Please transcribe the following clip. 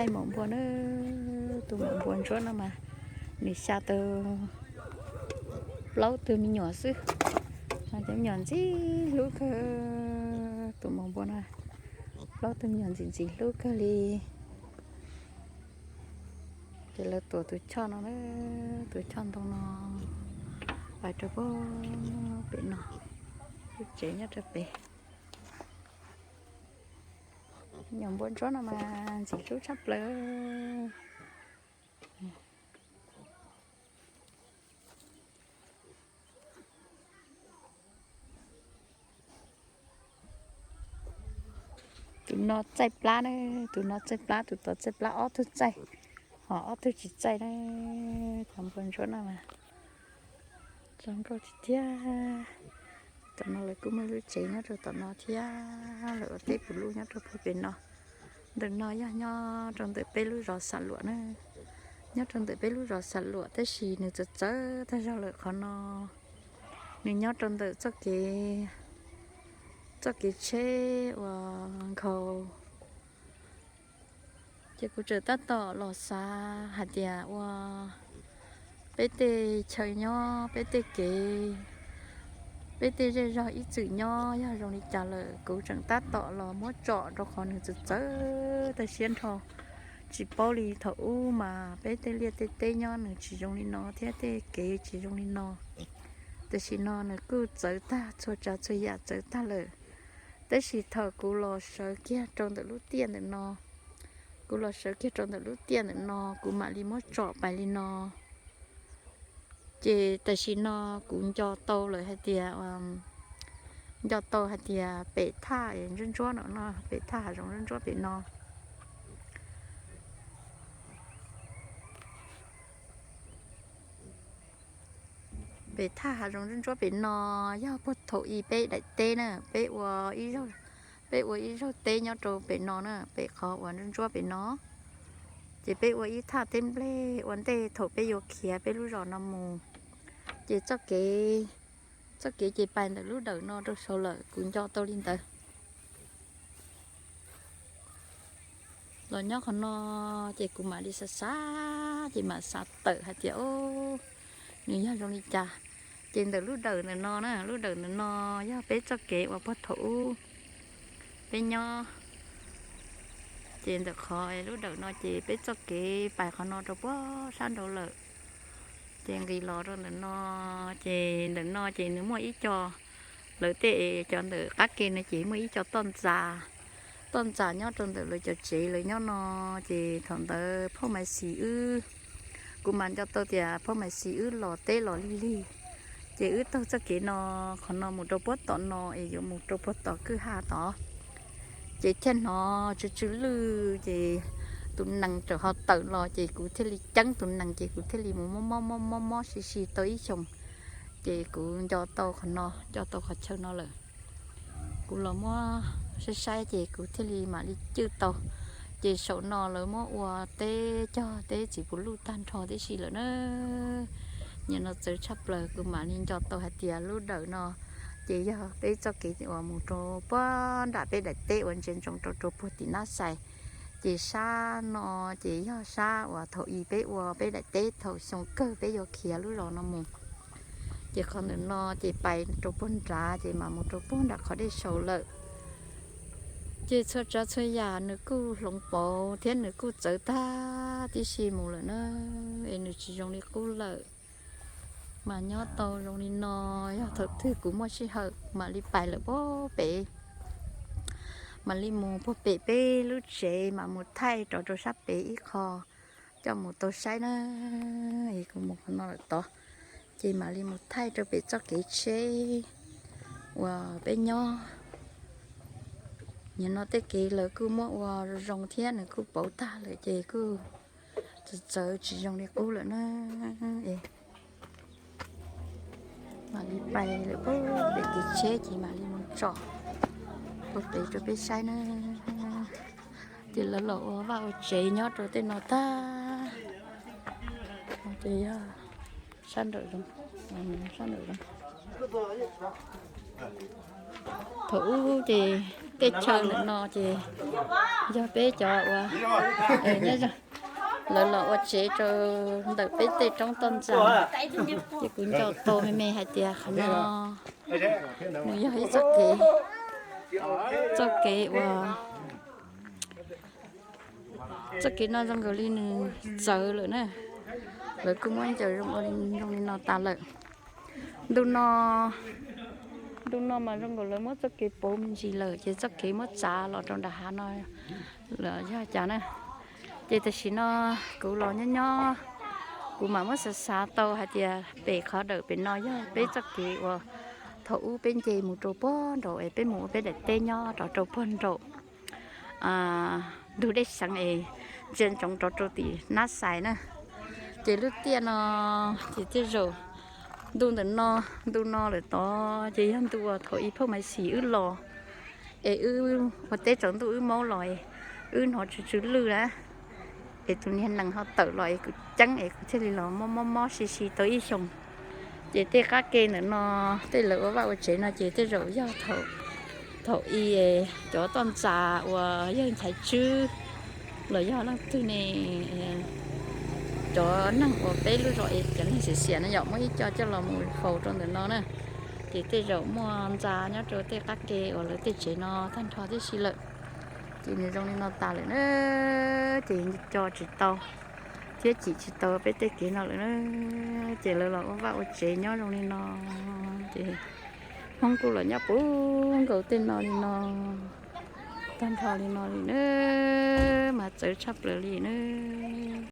Tus maum npua na, tus maum npua ntsuab no mas nws xya tau plaub tug me nyuam xwb. Cov me nyuam ntxim hlub kawg. Tus maum npua no plaub tug me nyuam ntxim ntxim hlub kawg li. Ces lawv tuav tus choj no, tus choj ntoo no pais rau pem no, lub tsev nyob rau pem. Nyuam npua ntsuab no mas ntxim hlub tshaj plaws. Tus no txaij plab na, tus no txaij plab, tus tod txaij plab, ob tug txaij, ho ob tug tsis txaij na. Cov npua ntsuab no mas zoo nkauj tiag tiag. Tom no lawv kuj muaj lub tsev nyob rau tom no thiab, lawv ua teb pus lub nyob rau puag pem no. Ntawm no yog nyob rau ntawm peb lub zos Xam Luam na, nyob rau ntawm peb lub zos Xam Luam tab sis nws txawv txawv tag zog lawm qhov no. Nws nyob rau ntawm txoj kev, txoj kev tsheb uas nkhaus. Ces kuv tseem tab tom los xav hais tias ua peb tej chaw nyob, peb tej kev, peb tej zej zog ib txwm nyob yog zoo li cas lawm, kuv tseem tab tom los muab tsom rau qhov nws txawv txawv tag siab nrho. Tsis paub li, thaum ub mas peb tej liaj tej teb nyob nws tsis zoo li no thiab tej kev tsis zoo li no. Tam sim no nws kuj txawv tag, txhua tsav txhua yam txawv tag lawm. Tab sis thaum kuv los sawv kiag rau ntawm lub tiaj ntawm no, kuv los sawv kiag rau ntawm lub tiaj ntawm no, kuv mam li muab tsom pais li no. Ces tam sim no kuv nco tau lawm hais tias, nco tau hais tias pem thaj ntsuab ntsuab no, pem thaj hav zoov ntsuab ntsuab pem no. Pem thaj hav zoov ntsuab ntsuab pem no yog puag thaum ub peb daim teb na, peb ua, peb ua ib zaug teb nyob rau pem no na, pem qhov uas ntsuab ntsuab pem no. Ces peb ua ib thaj teb nplej ua ntej thaum peb yuav khiav peb lub zos no mus. Ces txoj kev, txoj kev ces pais ntawm lub dawm no rau saud lawm, kuv nco tau li ntawd. Los nyob qhov no ces kuv mam li xav xav ces mam xav tawm hais tias, o, nws yog zoo li cas. Ces ntawm lub dawm ntawm no na, lub dawm ntawm no yog peb txoj kev uas puag thaum ub peb nyob. Ces ntawm qhov lub dawm no ces peb txoj kev pais qhov no rau puag sab nraud lawm. Ces nqis los rau ntawm no, ces ntawm no ces nws muaj ib co, lawv tej cov ntawm qab ke no ces muaj ib co toj ntxas, toj ntxas nyob rau ntawm lawv cov tsev lawv nyob no. Ces thaum ntawd phauj Maiv Xis wb, kuv mas nco tau tias phauj Maiv Xis wb los teb los lig lig, ces wb taug txoj kev no, qhov no mus rau puag tom no es yuav mus rau puag tom kwj ha tod. Ces thiaj hnov tsw tsw lwj ces tus nees raws ho tawm los ces kuv thiaj li ceeb tus nees ces kuv thiaj li mus mob mob mob mob mob si si tau ib xyoos. Ces kuv nco tau qhov no, nco tau qhov chaw no lawm. Kuv los muab saib saib ces kuv thiaj li mam li cwj tau. Ces saum no lawv muab ua teb cog teb txiv puv luj tag nrho tib si lawm na. Nim no txawv tshaj plaws, kuv mam li nco tau hais tias lub dawm no ces yog peb txoj kev uas mus rau puag nram peb daim teb uas ntsia ntsoov rau rau puag tim Nab Xais. Ces sab no ces yog sab uas thaum ub peb ua peb daim teb thaum xyoo kawg peb yuav khiav lub zos no mus. Ces qhov ntawm no ces pais rau puag nrad ces mam mus rau puag nram qhov dej saud lawm. Ces txhua tsav txhua yam nws kuj hloov pauv thiab nws kuj txawv tag tib si mus lawm na, es nws tsis zoo li qub lawm. Mas nyob tau zoo li no, yog thaum twg kuv muaj sij hawm mam li pais lawm puag pem, mam li mus puag pem peb lub tsev mam mus thaij rov rau sab pem ib qho coj mus tau saib na. Es kuv mus qhov no lawm tod, ces mam li mus thaij rau pem txoj kev tsheb uas peb nyob. Nim no tej kev lawv kuj muab ua zoo zoo thiab nws kuj pauv tag lawm ces kuj txawv txawv tsis zoo li qub lawm na. Mam li pais lawm puag pem kev tsheb ces mam li mus tsom puag pem rau peb saib na. Ces lawv los ua vaj ua tsev nyob rau tej no tag. Ces yog sab nraum zoov, sab nraum zoov. Thaum ub ces tej chaw ntawm no ces yog peb cov uas nyob, lawv los ua tsev rau ntawm peb tej roob toj ntxas. Ces kuv nco tau me me hais tias qhov no nws yog ib txoj kev, txoj kev uas, txoj kev no zoo nkaus li nws txawv lawm na. Lawv kuj muab ncaws zoo ua zoo li no tas lawm. Ntu no, ntu no mas zoo nkaus lawv muab txoj kev pauv me ntsis lawm ces txoj kev muab txav los rau nram hav no los yog cas na. Ces tam sim no kuv los nyob nyob, kuv mam muab xav xav tau hais tias pem qhov dawm pem no yog peb txoj kev uas thaum ub peb nce mus rau puag nraum es peb mus ua peb daim teb nyob rov rau puag nraum ntug dej seev es ntsia ntsoov rov rau tim Nab Xais na. Ces lub tiaj no ces tej zaum ntu ntawm no, ntu no lawm tod ces yog ntu uas thaum ib phauj Maiv Xis wb los es wb ua teb tsaus ntuj wb maub los es wb hnov tsw tsw lwj na, es tus niag nees ho tawm los es kuv ceeb es kuv thiaj li los mob mob mob si si tau ib xyoos. Ces tej qab ke ntawm no, tej lawv ua vaj ua tsev no ces tej zaum yog thaum, thaum i cov toj ntxas uas yawg Nchaiv Tswb los yog leej twg ne, cov neeg uas peb lub zos es cov neeg xiam xiam no yom, muab ib co coj los mus faus rau ntawm no na. Ces tej zaum muaj ntxa nyob rau tej qab ke uas lawv tej tsev no tag nrho tib si lawm. Ces nws zoo li no tas lawm na, ces co tsis tau thiab cim tsis tau peb tej kev no lawm na. Ces lawv los ua vaj ua tsev nyob zoo li no, ces Hmoob kuj los nyob puv nkaus tej no li no, tag nrho li no li na, mas txawv tshaj plaws li na.